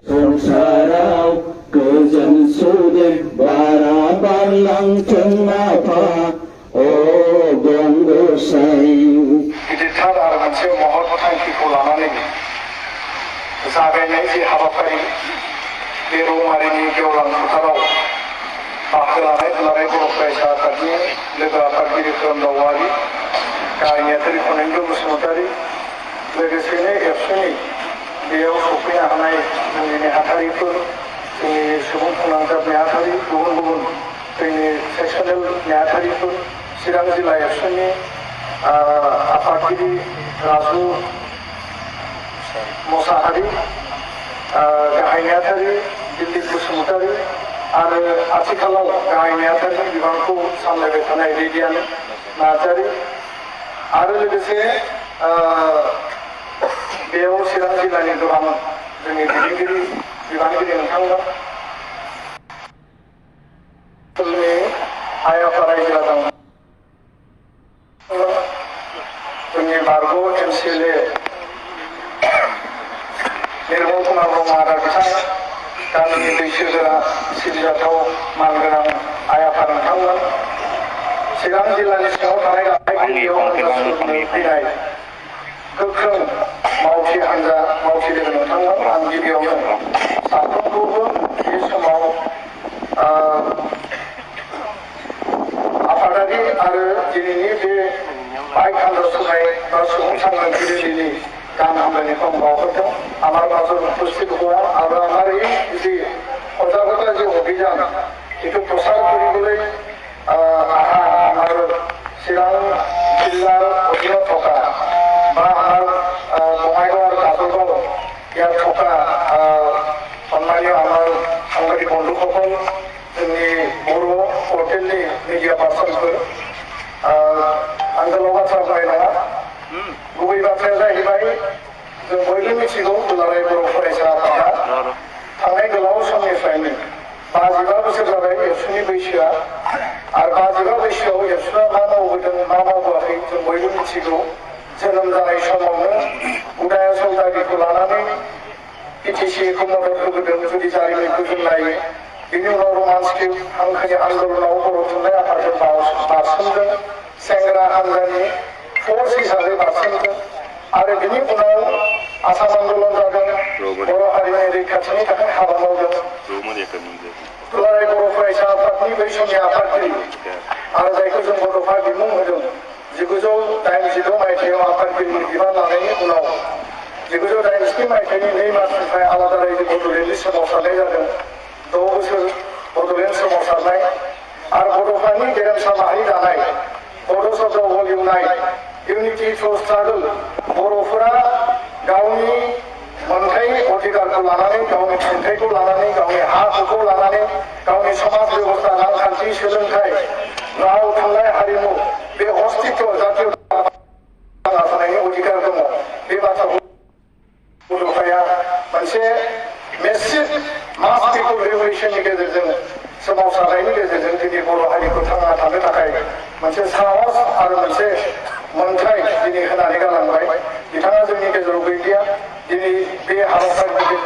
संसाराव गोजोन सुदेम बारा बारलांथों आफा अगं गसाइ। गिदिरथार आरो मोनसे महत थांखिखौ लानानै जागायनाय जे हाबाफारि बे रौमारिनि गेवलां फोथाराव बाहागो लानाय दुलाराय बर' फरायसा आफादनि लोगो आफादगिरि खोरोमदाव औवारि, गाहाय नेहाथारि फनेन्द्र बसुमतारि, लोगोसेनो एबसुनि बेयाव सफैनो हानाय जोंनि नेहाथारिफोर, जोंनि सुबुं फोनांजाब नेहाथारि, गुबुन गुबुन जोंनि सेक्सनेल नेहाथारिफोर, चिरां जिल्ला एबसुनि आफादगिरि राजु मोसाहारि, गाहाय नेहाथारि दिलीप बसुमतारि आरो आथिखालाव गाहाय नेहाथारिनि बिबानखौ सामलायबाय थानाय रेडियान नार्जारि आरो लोगोसे बेयाव चिरां जिल्लानि गोबां जोंनि दैदेनगिरि बिबानगिरि नोंथांमोन, जोंनि आइ आफा रायजो राजा, जोंनि बारग' MCLA निर्मल कुमार ब्रह्म आदा बिथां, गामिनि बैसोगोरा सिबिजाथाव मानगोनां आइ आफा नोंथांमोन, चिरां जिल्लानि सिङाव थानाय गाहाय फैनाय गोख्रों मावथि हान्जा मावथि लोगो नोंथांमोन, आं गिबियावनो साफ्रोमखौबो बे समाव आफादारि आरो दिनैनि बे बाइक हान्जा सुनाय बा सुबुं सांग्रांथि रेलिनि गाहाम हामलायनायखौ आं बावहरदों। আমার মাজত উপস্থিত হোৱা আৰু আমাৰ এই যি সজাগতা যি অভিযান এইটো প্ৰচাৰ কৰিবলৈ অহা আমাৰ চিৰাং জিলাৰ অধীনত থকা বা আমাৰ বঙাইগাঁও আৰু কাজলগাঁও ইয়াত থকা সন্মানীয় আমাৰ সাংবাদিক বন্ধুসকল, जोंनि बर' पर्टेलनि मिडिया पार्सनफोर, आंखौ बाथ्रा बुंनाय नङा, गुबै बाथ्राया जाहैबाय जों बयबो मिथिगौ दुलाराय बर' फरायसा आफादा थांनाय गोलाव समनिफ्रायनो 55 बोसोर जाबाय एबसुनि बैसोआ आरो 55 बैसोआव एबसुआ मा मावबोदों मा मावबोआखै जों बयबो मिथिगौ। जोनोम जानाय समावनो उदाया सौदागिखौ लानानै PTCखौ मदद होबोदों जुदि जारिमिनखौ जों नायो। बिनि उनाव रमान स्क्रिप्ट हांखोनि आन्दलनाव बर' थुनलाइ आफादजों बारसोमदों, सेंग्रा हान्जानि फर्स हिसाबै बारसोमदों आरो बिनि उनाव आसाम आन्दलन जादों, बर' हारिनि रैखाथिनि थाखाय हाबा मावदों। दुलाराय बर' फरायसा आफादनि बै समनि आफादगिरि आरो जायखौ जों बड'फा बिमुं होदों 1982 मायथाइयाव आफादगिरिनि बिबान लानायनि उनाव 1987 मायथाइनि 2 मार्चनिफ्राय आलादा रायजो बड'लेण्डनि सोमावसारनाय जादों। 6 बोसोर बड'लेण्ड सोमावसारनाय आरो बड'फानि गेरेमसा माहारि दानाय, बड' शब्द वलिउनाय, इउनिटि थ्रु स्ट्रागल, बर'फोरा गावनि मोनथाय अधिकारखौ लानानै, गावनि खुंथायखौ लानानै, गावनि हा हुखौ लानानै, गावनि समाज बेबस्था, रांखान्थि, सोलोंथाइ, राव, थुनलाइ, हारिमु बे अस्तित्व जातीय थांना थानायनि अधिकार दङ। बे बाथ्राखौ बड'फाया मोनसे मेसिभ मास पिपल रिभलिउसननि गेजेरजों सोमावसारनायनि गेजेरजों दिनै बर' हारिखौ थांना थानो थाखाय मोनसे साहस आरो मोनसे मोनथाय दिनै होनानै गालांबाय। बिथाङा जोंनि गेजेराव गैलिया। दिनै बे हाबाफारिनि